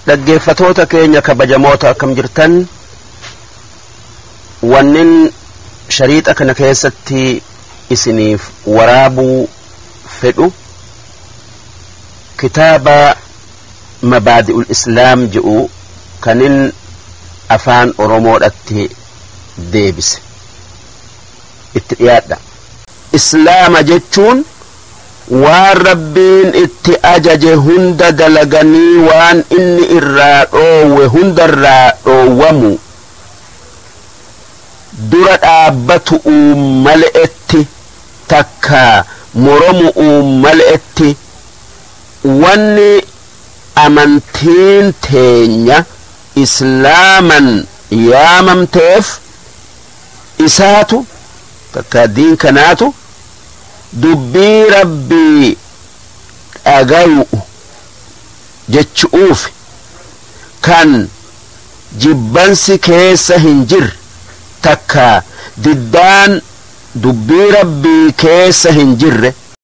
Dhaggeeffatoota keenya kabajamoota, akkam jirtan? Wannin shariixa kana keessatti isiniif waraabuu fedhu kitaaba Mabaadi'ul Islaam jedhu kanin afaan Oromoodhatti deebise. Itti dhiyaadha. Islaama jechuun waan Rabbiin itti ajaje hunda dalaganii waan inni irraa dhoowwe hundarraa dhoowwamu, dura dhaabbatu'uu male'etti takka moromu'uu male'etti. Wanni amantiin teenya islaaman yaamamteef isaatu takka diin kanaatu dubbii Rabbii dhagayu jechu'uuf kan jibbansi keessa hin jirre takka diddaan dubbii Rabbii keessa hin jirre.